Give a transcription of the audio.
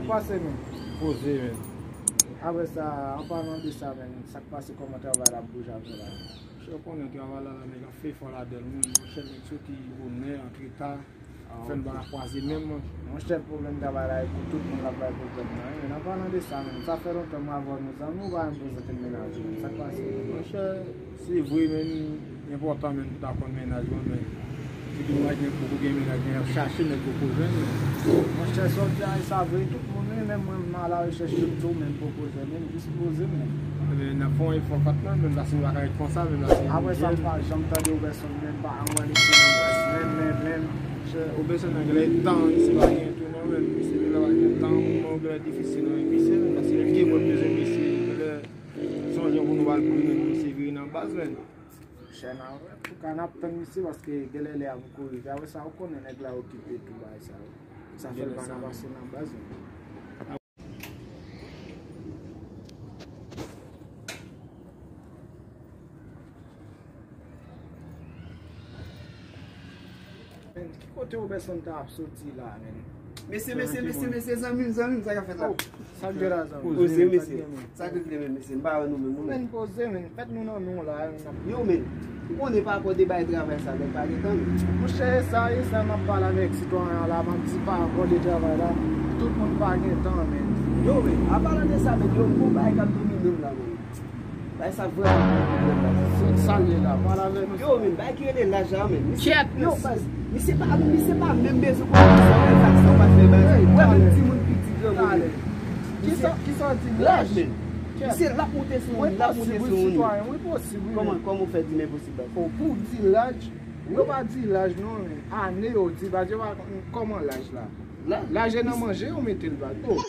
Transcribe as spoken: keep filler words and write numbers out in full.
Pase men. Poze men. Apre sa, an palan de sa men, sa k pase, kòman travay la ap bouje avè w la? Monchè, ou konnen travay la, la nèg ap fè efò ladan l, wi, monchè, nèg soti bonè, antre ta, fè n pa ka kwaze menm. Monchè, pwoblèm travay la, e pou tout moun l ap bay pwoblèm nan, wi, men an palan de sa menm, sa fè lontan mwen avè w nou zanmi, ou pa menm prezante m mennaj ou menm, sa k pase? Monchè, se vre, men li enpòtan menm pou ta konn mennaj mwen, men. Epi m wè nèg poko gen mennaj, men y ap chache, nèg poko jwenn, men. Monchè, sa w di a, e sa vre, tout moun, wi, menm mwen, m alarechèch tout tou, men m poko jwenn, men m jis poze m, men. Ebyen, n ap fè yon efò kont lan, men pase nou pa ka ret konsa, men pase nou jèn. Apre sa, m pa janm tande yon pèsonn, men m pa anwale se nan baz, men, men, men. Monchè, ou bezwen nan genlè tan, misye pa gen tou non, men misye genlè pa gen tan, moman ou genlè difisil, non, misye, men pase gen moun bezwen misye, genlè sonje pou nou al kouri, men misye vire nan baz, men. Monchè, n a wè. Antouka, n ap tann misye paske genlè lè a poko rive. Apre sa, ou konnen nèg la okipe tou bagay sa yo. Sa fè l pa ka pase nan baz, men. Men, ki kote Robertson ta ap soti la, men? Mesye, mesye, mesye, mesye, zanmi m, zanmi m, sa k ap fèt la? Oh, sa k gen la, zanmi? Poze, mesye. Sa k gen, men, mesye, m pa wè nou menm, nou menm. Men, poze, men, fèt nou nan men w la, men. Yo, men, ou konnen pa rapò de bay travay sa, nèg pa gen tan, men. Monchè, e sa, e sa, m ap pale avèk sitwayen an la, m ap di pa rapò de travay la, tout moun pa gen tan, men. Yo, men, an palan de sa, men, yo, m gon bagay k ap domine m la, men. Bay sa vrèman pwoblèm la. Se sa l ye la, pale avè m. Yo, men, bay ki rele laj la, men. Misye, yo, baz, misye pa, misye pa menm bezwen konn sa, men sa, sa w pa fè, baz. Ou wè menm timoun piti granmoun. Kisa, kisa w di laj, men? Misye l ap monte sou moun, l ap monte sou moun. Wi, posib, wi, men. Kòman, kòman w fè di m enposib, baz? Oh, pou w di laj, yo pa di laj non, men ane yo di, baz, yo pa, kòman laj la? Laj e nan manje yo mete l, baz. Oh.